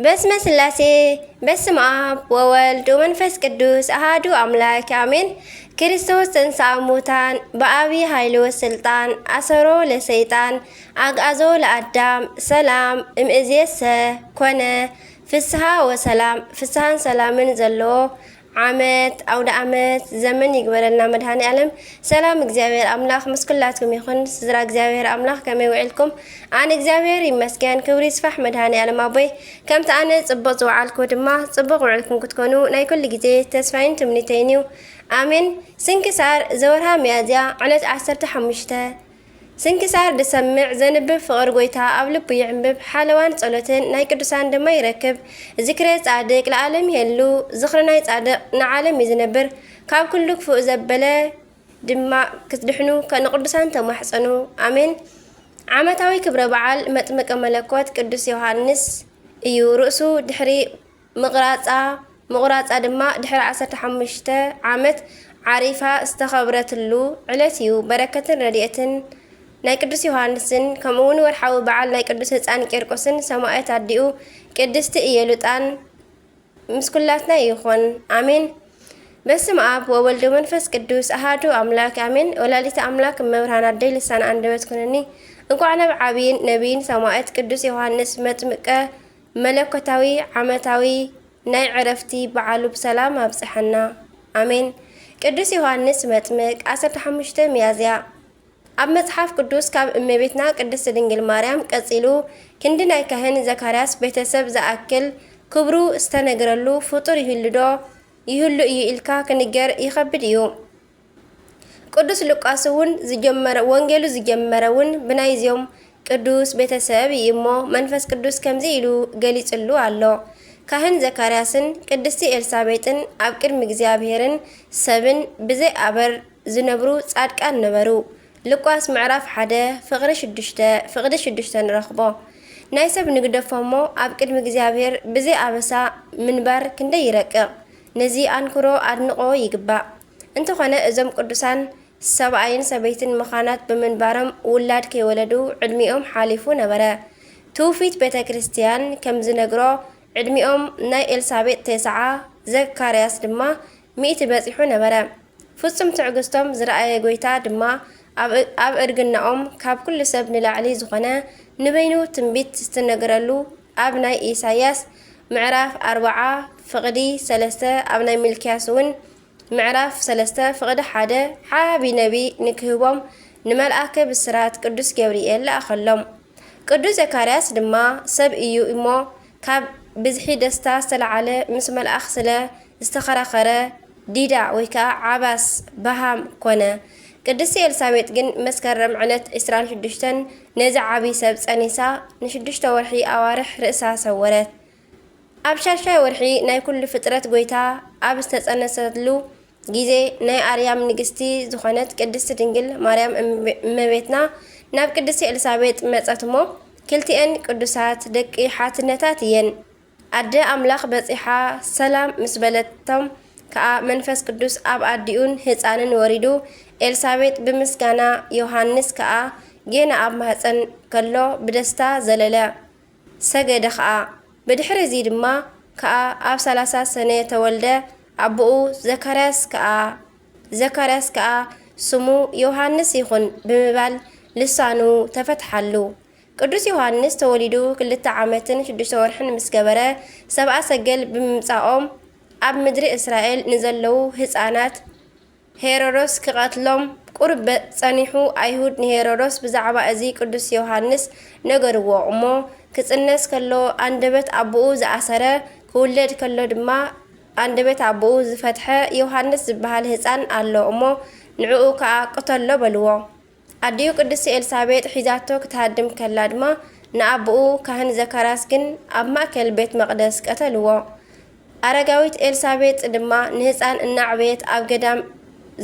በስመ ስላሴ፣ በስመ አብ ወወልድ ወመንፈስ ቅዱስ አሃዱ አምላክ አሜን። ክርስቶስ ተንሥአ እሙታን በአቢ ኃይል ወስልጣን አሰሮ ለሰይጣን አግአዞ ለአዳም ሰላም እምእዜሰ ኮነ ፍስሃ ወሰላም። ፍስሃን ሰላምን ዘለዎ ዓመት፣ አውደ ዓመት፣ ዘመን ይግበረልና መድኃኔ ዓለም። ሰላም እግዚኣብሔር አምላኽ ምስ ኩላትኩም ይኹን። ስድራ እግዚኣብሔር አምላኽ ከመይ ውዒልኩም? ኣነ እግዚኣብሔር ይመስገን፣ ክብሪ ይስፋሕ መድኃኔ ዓለም ኣቦይ። ከምቲ ኣነ ጽቡቕ ዝወዓልኩ ድማ ጽቡቕ ውዒልኩም ክትኮኑ ናይ ኩሉ ግዜ ተስፋይን ትምኒተይን እዩ። ኣሜን። ስንክሳር ዘወርሃ ሚያዝያ ዕለት ዓሰርተ ሓሙሽተ። ስንክሳር ዝሰምዕ ዘንብብ ፍቕር ጐይታ ኣብ ልቡ ይዕንብብ፣ ሓለዋን ጸሎትን ናይ ቅዱሳን ድማ ይረክብ። ዝክረ ጻድቅ ለዓለም ይሄሉ፣ ዝኽሪ ናይ ጻድቅ ንዓለም እዩ ዝነብር። ካብ ኩሉ ክፉእ ዘበለ ድማ ክትድሕኑ ከ-፣ ንቅዱሳን ተማሕጸኑ። ኣሜን። ዓመታዊ ክብረ በዓል መጥምቀ መለኮት ቅዱስ ዮሃንስ እዩ። ርእሱ ድሕሪ ምቕራጻ፣ ምቑራጻ ድማ ድሕሪ ዓሰርተ ሓሙሽተ ዓመት ዓሪፋ ዝተኸብረትሉ ዕለት እዩ። በረከትን ረድኤትን ናይ ቅዱስ ዮሃንስን ከምኡ እውን ወርሓዊ በዓል ናይ ቅዱስ ህፃን ቂርቆስን ሰማዕት ኣዲኡ ቅድስቲ ኢየሉጣን ምስ ኩላትና ይኹን። ኣሜን። በስመ አብ ወወልድ ወመንፈስ ቅዱስ አሃዱ አምላክ አሜን። ወላዲተ አምላክ እመብርሃን አደይ ልሳነ አንደበት ኩነኒ። እንኳዕ ናብ ዓብይን ነቢይን ሰማዕት ቅዱስ ዮሃንስ መጥምቀ መለኮታዊ ዓመታዊ ናይ ዕረፍቲ በዓሉ ብሰላም ኣብጽሐና። ኣሜን። ቅዱስ ዮሃንስ መጥምቅ፣ ዓሰርተ ሓሙሽተ ሚያዝያ። ኣብ መጽሓፍ ቅዱስ ካብ እመቤትና ቅድስት ድንግል ማርያም ቀጺሉ ክንዲ ናይ ካህን ዘካርያስ ቤተሰብ ዝኣክል ክብሩ ዝተነግረሉ ፍጡር ይህሉ ዶ? ይህሉ እዩ ኢልካ ክንገር ይኸብድ እዩ። ቅዱስ ሉቃስ እውን ዝጀመረ፣ ወንጌሉ ዝጀመረ እውን ብናይዚኦም ቅዱስ ቤተሰብ እዩ እሞ መንፈስ ቅዱስ ከምዚ ኢሉ ገሊጽሉ ኣሎ። ካህን ዘካርያስን ቅድስቲ ኤልሳቤጥን ኣብ ቅድሚ እግዚኣብሔርን ሰብን ብዘይ ኣበር ዝነብሩ ጻድቃን ነበሩ። ሉቃስ ምዕራፍ ሓደ ፍቕሪ ሽዱሽተ፣ ፍቕዲ ሽዱሽተ ንረኽቦ። ናይ ሰብ ንግደፎ እሞ ኣብ ቅድሚ እግዚኣብሔር ብዘይ ኣበሳ ምንባር ክንደይ ይረቅቕ። ነዚ ኣንክሮ ኣድንቖ ይግባእ። እንተኾነ እዞም ቅዱሳን ሰብኣይን ሰበይትን መኻናት ብምንባሮም ውላድ ከይወለዱ ዕድሚኦም ሓሊፉ ነበረ። ትውፊት ቤተ ክርስቲያን ከም ዝነግሮ ዕድሚኦም ናይ ኤልሳቤጥ ተስዓ፣ ዘካርያስ ድማ ሚእቲ በጺሑ ነበረ። ፍጹም ትዕግስቶም ዝረኣየ ጐይታ ድማ ኣብ፣ ኣብ እርግናኦም ካብ ኩሉ ሰብ ንላዕሊ ዝኾነ ንበይኑ ትንቢት ዝተነገረሉ ኣብ ናይ ኢሳይያስ ምዕራፍ ኣርብዓ ፍቕዲ ሰለስተ፣ ኣብ ናይ ሚልክያስ እውን ምዕራፍ ሰለስተ ፍቕዲ ሓደ ዓቢ ነቢ ንክህቦም ንመልኣከ ብስራት ቅዱስ ገብርኤል ለኣኸሎም። ቅዱስ ዘካርያስ ድማ ሰብ እዩ እሞ ካብ ብዝሒ ደስታ ዝተለዓለ ምስ መልኣኽ ስለ ዝተኸራኸረ ዲዳ ወይ ከኣ ዓባስ በሃም ኮነ። ቅድስቲ ኤልሳቤጥ ግን መስከረም ዕለት ዕስራን ሽዱሽተን ነዚ ዓቢ ሰብ ጸኒሳ ንሽዱሽተ ወርሒ ኣዋርሕ ርእሳ ሰወረት። ኣብ ሻድሻይ ወርሒ ናይ ኩሉ ፍጥረት ጐይታ ኣብ ዝተጸነሰሉ ግዜ ናይ ኣርያም ንግስቲ ዝኾነት ቅድስቲ ድንግል ማርያም እመ-፣ እመቤትና ናብ ቅድስቲ ኤልሳቤጥ መጸት እሞ ክልቲኤን ቅዱሳት ደቂ ሓትነታት እየን። ኣደ ኣምላኽ በጺሓ ሰላም ምስ በለቶም ከኣ መንፈስ ቅዱስ ኣብ ኣዲኡን ህጻንን ወሪዱ ኤልሳቤጥ ብምስጋና ዮሃንስ ከኣ ጌና ኣብ ማህጸን ከሎ ብደስታ ዘለለ። ሰገደ ኸኣ። ብድሕሪ እዚ ድማ ከኣ ኣብ ሰላሳ ሰነ ተወልደ። ኣቦኡ ዘካርያስ ከኣ፣ ዘካርያስ ከኣ ስሙ ዮሃንስ ይኹን ብምባል ልሳኑ ተፈትሓሉ። ቅዱስ ዮሃንስ ተወሊዱ ክልተ ዓመትን ሽዱሽተ ወርሕን ምስ ገበረ፣ ሰብኣ ሰገል ብምምጻኦም ኣብ ምድሪ እስራኤል ንዘለዉ ህጻናት ሄሮዶስ ክቐትሎም ቁሩብ ጸኒሑ፣ ኣይሁድ ንሄሮዶስ ብዛዕባ እዚ ቅዱስ ዮሃንስ ነገርዎ እሞ፣ ክጽነስ ከሎ ኣንደበት ኣቦኡ ዝኣሰረ፣ ክውለድ ከሎ ድማ ኣንደበት ኣቦኡ ዝፈትሐ ዮሃንስ ዝበሃል ህጻን ኣሎ እሞ፣ ንዕኡ ከኣ ቅተሎ በልዎ። ኣዲኡ ቅድስቲ ኤልሳቤጥ ሒዛቶ ክትሃድም ከላ ድማ፣ ንኣቦኡ ካህን ዘካርያስ ግን ኣብ ማእከል ቤት መቕደስ ቀተልዎ። ኣረጋዊት ኤልሳቤጥ ድማ ንህጻን እናዕበየት ኣብ ገዳም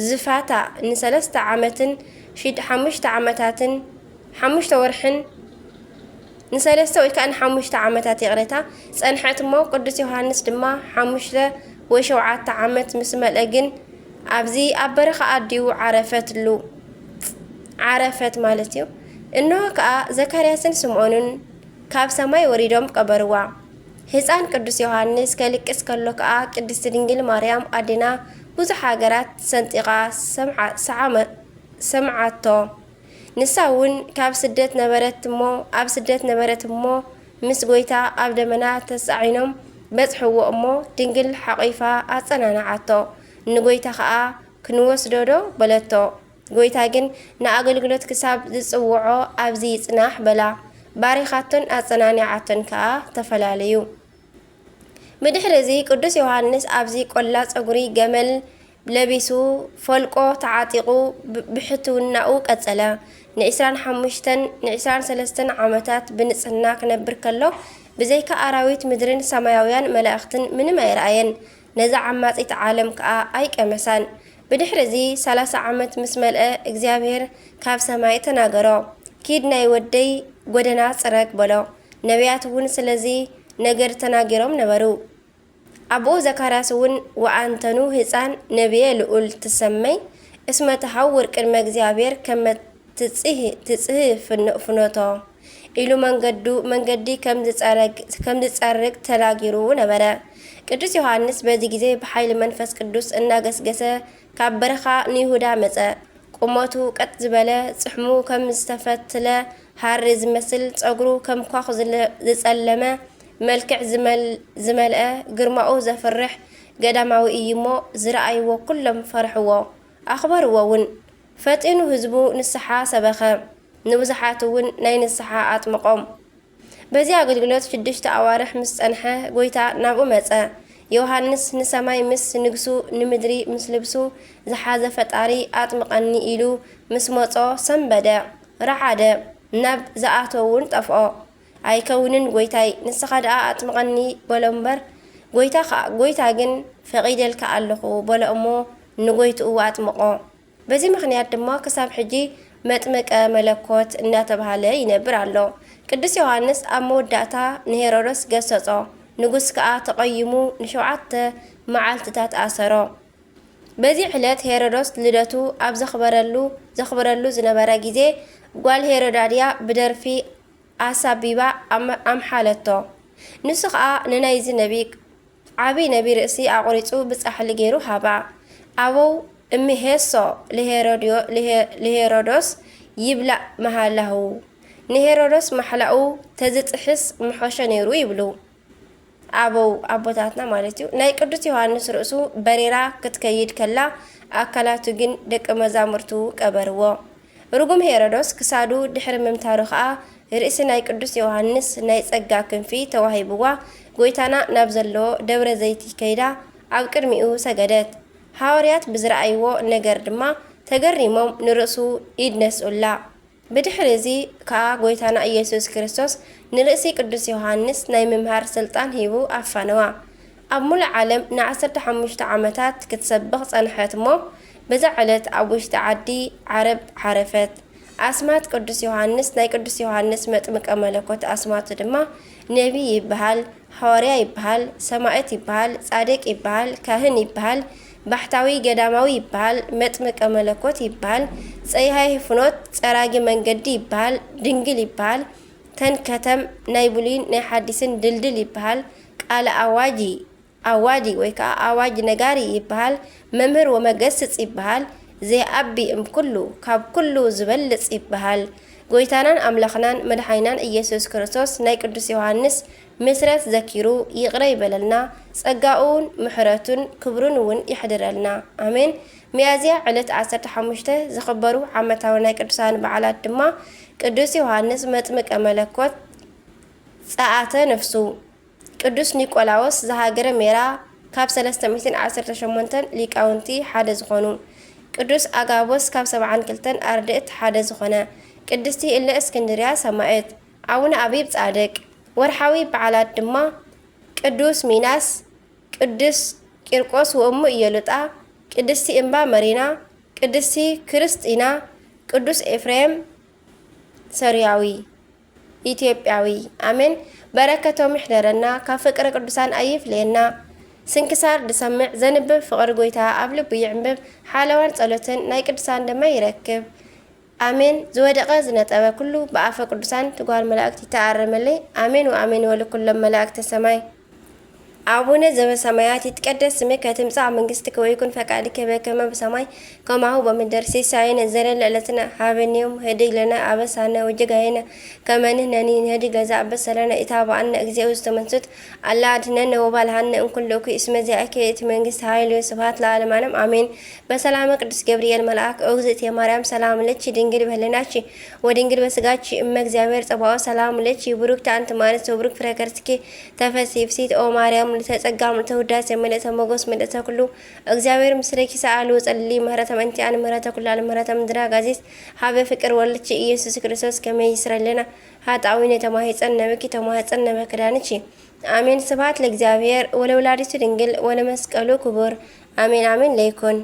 ዝፋታ ንሰለስተ ዓመትን ሽድ-፣ ሓሙሽተ ዓመታትን፣ ሓሙሽተ ወርሕን ንሰለስተ ወይ ከኣ ንሓሙሽተ ዓመታት፣ ይቕሬታ፣ ጸንሐት እሞ፣ ቅዱስ ዮሃንስ ድማ ሓሙሽተ ወይ ሸውዓተ ዓመት ምስ መልአ ግን ኣብዚ ኣብ በረኻ ኣዲኡ ዓረፈትሉ። ዓረፈት ማለት እዩ። እንሆ ከኣ ዘካርያስን ስምዖንን ካብ ሰማይ ወሪዶም ቀበርዋ። ህፃን ቅዱስ ዮሃንስ ከልቅስ ከሎ ከዓ ቅድስቲ ድንግል ማርያም ኣዴና ብዙሕ ሃገራት ሰንጢቓ ሰምዓ-፣ ሰዓመ-፣ ሰምዓቶ። ንሳ እውን ካብ ስደት ነበረት እሞ፣ ኣብ ስደት ነበረት እሞ፣ ምስ ጎይታ ኣብ ደመና ተጻዒኖም በጽሕዎ እሞ፣ ድንግል ሓቒፋ ኣጸናንዓቶ። ንጎይታ ኸኣ፣ "ክንወስዶ ዶ?" በለቶ። ጎይታ ግን፣ "ንኣገልግሎት ክሳብ ዝጽውዖ ኣብዚ ይጽናሕ" በላ። ባሪኻቶን ኣጸናኒዓቶን ከኣ ተፈላለዩ። ብድሕሪ እዚ ቅዱስ ዮሃንስ ኣብዚ ቆላ ጸጉሪ ገመል ለቢሱ፣ ፈልቆ ተዓጢቑ፣ ብ-፣ ብሕትውናኡ ቀጸለ። ንዒስራን ሓሙሽተን ንዒስራን ሰለስተን ዓመታት ብንጽህና ክነብር ከሎ፣ ብዘይካ ኣራዊት ምድርን ሰማያውያን መላእኽትን ምንም ኣይረኣየን። ነዛ ዓማጺት ዓለም ከኣ ኣይቀመሳን። ብድሕሪ እዚ ሰላሳ ዓመት ምስ መልአ፣ እግዚኣብሔር ካብ ሰማይ ተናገሮ። "ኪድ ናይ ወደይ ጐደና ጽረግ" በሎ። ነቢያት እውን ስለዚ ነገር ተናጊሮም ነበሩ። ኣቦኡ ዘካርያስ እውን፣ "ወኣንተኑ ህፃን ነቢየ ልዑል ትሰመይ፣ እስመ ተሐውር ቅድመ እግዚኣብሔር ከመ ትጽህ-፣ ትጽህ ፍኖ-፣ ፍኖቶ" ኢሉ መንገዱ፣ መንገዲ ከም ዝጸረግ-፣ ከም ዝጸርግ ተናጊሩ ነበረ። ቅዱስ ዮሃንስ በዚ ግዜ ብሓይሊ መንፈስ ቅዱስ እናገስገሰ ካብ በረኻ ንይሁዳ መጸ። ቁመቱ ቀጥ ዝበለ፣ ጽሕሙ ከም ዝተፈትለ ሃሪ ዝመስል፣ ጸጉሩ ከም ኳኽ ዝለ-፣ ዝጸለመ፣ መልክዕ ዝመል-፣ ዝመልአ፣ ግርማኡ ዘፍርሕ ገዳማዊ እዩ እሞ፣ ዝረኣይዎ ኩሎም ፈርሕዎ፣ ኣኽበርዎ እውን። ፈጢኑ ህዝቡ ንስሓ ሰበኸ፣ ንብዙሓት እውን ናይ ንስሓ ኣጥመቖም። በዚ ኣገልግሎት ሽዱሽተ ኣዋርሕ ምስ ጸንሐ፣ ጐይታ ናብኡ መጸ። ዮሃንስ ንሰማይ ምስ ንግሱ፣ ንምድሪ ምስ ልብሱ ዝሓዘ ፈጣሪ ኣጥምቐኒ ኢሉ ምስ መጾ ሰንበደ፣ ረዓደ፣ ናብ ዝኣተዎ እውን ጠፍኦ። "ኣይከውንን ጐይታይ፣ ንስኻ ደኣ ኣጥምቐኒ" በሎ እምበር፣ ጐይታ ኸኣ፣ ጐይታ ግን "ፈቒደልካ ኣለኹ" በሎ እሞ ንጐይትኡ ኣጥመቖ። በዚ ምኽንያት ድማ ክሳብ ሕጂ መጥምቀ መለኮት እናተባህለ ይነብር ኣሎ። ቅዱስ ዮሃንስ ኣብ መወዳእታ ንሄሮዶስ ገሰጾ፣ ንጉስ ከኣ ተቐይሙ ንሸውዓተ መዓልትታት ኣሰሮ። በዚ ዕለት ሄሮዶስ ልደቱ ኣብ ዘኽበረሉ፣ ዘኽብረሉ ዝነበረ ግዜ፣ ጓል ሄሮዳድያ ብደርፊ ኣሳቢባ ኣም-፣ ኣምሓለቶ። ንሱ ኸኣ ንናይዚ ነቢ ዓቢ ነቢ ርእሲ ኣቑሪጹ ብጻሕሊ ገይሩ ሃባ። ኣበው እምሄሶ ለሄሮድዮ-፣ ለሄ-፣ ለሄሮዶስ ይብላእ መሃላሁ፣ ንሄሮዶስ ማሕላኡ ተዝጥሕስ ምሖሸ ነይሩ ይብሉ። ኣበው ኣቦታትና ማለት እዩ። ናይ ቅዱስ ዮሃንስ ርእሱ በሪራ ክትከይድ ከላ፣ ኣካላቱ ግን ደቂ መዛሙርቱ ቀበርዎ። ርጉም ሄሮዶስ ክሳዱ ድሕሪ ምምታሩ ኸኣ፣ ርእሲ ናይ ቅዱስ ዮሃንስ ናይ ጸጋ ክንፊ ተዋሂብዋ፣ ጐይታና ናብ ዘለዎ ደብረ ዘይቲ ከይዳ ኣብ ቅድሚኡ ሰገደት። ሃዋርያት ብዝረኣይዎ ነገር ድማ ተገሪሞም ንርእሱ ኢድ ነስኡላ። ብድሕሪ እዚ ከኣ ጐይታና ኢየሱስ ክርስቶስ ንርእሲ ቅዱስ ዮሃንስ ናይ ምምሃር ስልጣን ሂቡ ኣፋነዋ። ኣብ ሙሉእ ዓለም ንዓሰርተ ሓሙሽተ ዓመታት ክትሰብኽ ጸንሐት እሞ፣ በዛ ዕለት ኣብ ውሽጢ ዓዲ ዓረብ ዓረፈት። ኣስማት ቅዱስ ዮሃንስ፣ ናይ ቅዱስ ዮሃንስ መጥምቀ መለኮት ኣስማቱ ድማ ነቢይ ይበሃል፣ ሃዋርያ ይበሃል፣ ሰማዕት ይበሃል፣ ጻድቅ ይበሃል፣ ካህን ይበሃል፣ ባሕታዊ ገዳማዊ ይበሃል፣ መጥምቀ መለኮት ይበሃል፣ ጸያሂ ፍኖት፣ ጸራጊ መንገዲ ይበሃል፣ ድንግል ይበሃል፣ ተን ከተም ናይ ብሉይን ናይ ሓዲስን ድልድል ይበሃል፣ ቃለ ኣዋጂ፣ ኣዋጂ ወይ ከዓ ኣዋጅ ነጋሪ ይበሃል፣ መምህር ወመገስጽ ይበሃል፣ ዘይኣቢ እም ኩሉ፣ ካብ ኩሉ ዝበልጽ ይበሃል። ጐይታናን ኣምላኽናን መድሓኒናን ኢየሱስ ክርስቶስ ናይ ቅዱስ ዮሃንስ ምስረት ዘኪሩ ይቕረ ይበለልና፣ ጸጋኡን ምሕረቱን ክብሩን እውን የሕድረልና። ኣሜን። ሚያዝያ ዕለት ዓሰርተ ሓሙሽተ ዝኽበሩ ዓመታዊ ናይ ቅዱሳን በዓላት ድማ ቅዱስ ዮሃንስ መጥምቀ መለኮት ጸኣተ ነፍሱ፣ ቅዱስ ኒቆላዎስ ዘሃገረ ሜራ ካብ ሰለስተ ሚእትን ዓሰርተ ሸሞንተን ሊቃውንቲ ሓደ ዝኾኑ፣ ቅዱስ ኣጋቦስ ካብ ሰብዓን ክልተን ኣርድእት ሓደ ዝኾነ፣ ቅድስቲ እለ እስክንድርያ ሰማዕት፣ ኣቡነ ኣቢብ ጻድቅ። ወርሓዊ በዓላት ድማ ቅዱስ ሚናስ፣ ቅዱስ ቂርቆስ ወእሙ ኢየሉጣ፣ ቅድስቲ እምባ መሪና፣ ቅድስቲ ክርስጢና፣ ቅዱስ ኤፍሬም ሶርያዊ፣ ኢትዮጵያዊ። ኣሜን። በረከቶም ይሕደረና፣ ካብ ፍቅሪ ቅዱሳን ኣይፍለየና። ስንክሳር ዝሰምዕ ዘንብብ ፍቅሪ ጎይታ ኣብ ልቡ ይዕንብብ፣ ሓለዋን ጸሎትን ናይ ቅዱሳን ድማ ይረክብ። ኣሜን። ዝወደቐ ዝነጠበ ኩሉ ብኣፈ ቅዱሳን ትጓል መላእክት ይተኣረመለይ። ኣሜን ወኣሜን ወልኩሎም መላእክተ ሰማይ። ኣቡነ ዘበሰማያት ይትቀደስ ስምከ ትምጻእ መንግስትከ ወይኩን ፈቃድከ በከመ በሰማይ ከማሁ በምድር። ሲሳየነ ዘለለ ዕለትነ ሀበነ ዮም ህድግ ለነ አበሳነ ወጌጋየነ ከመ ንሕነኒ ንህድግ ለዘአበሰ ለነ። ኢታብአነ እግዚኦ ውስተ መንሱት አላ አድነነ ወባልሃነ እንኩሉ እኩይ እስመ ዚአከ ይእቲ መንግስት ኃይል ወስብሐት ለዓለመ ዓለም አሜን። በሰላመ ቅዱስ ገብርኤል መልአክ ኦግዝእትየ ማርያም ሰላም ለኪ ድንግል በህልናኪ ወድንግል በስጋኪ እመ እግዚአብሔር ጸባኦት ሰላም ለኪ ብሩክቲ አንቲ እም አንስት ወብሩክ ፍሬ ከርስኪ ተፈሲ ፍሲት ኦ ማርያም ምልዕተ ጸጋ ምልዕተ ውዳሴ ምልዕተ ሞገስ ምልዕተ ኩሉ እግዚአብሔር ምስሌኪ ሰአሉ ጸልሊ ምህረተ ምእንቲአን ምህረተ ኩላን ምህረተ ምድራ ጋዚት ሀበ ፍቅር ወልድኪ ኢየሱስ ክርስቶስ ከመ ይስረለና ኃጣዊነ ተማሂጸን ነብኪ ተማሂጸን ነበ ክዳንኪ አሜን። ስብሐት ለእግዚአብሔር ወለወላዲቱ ድንግል ወለመስቀሉ ክቡር አሜን አሜን ለይኩን።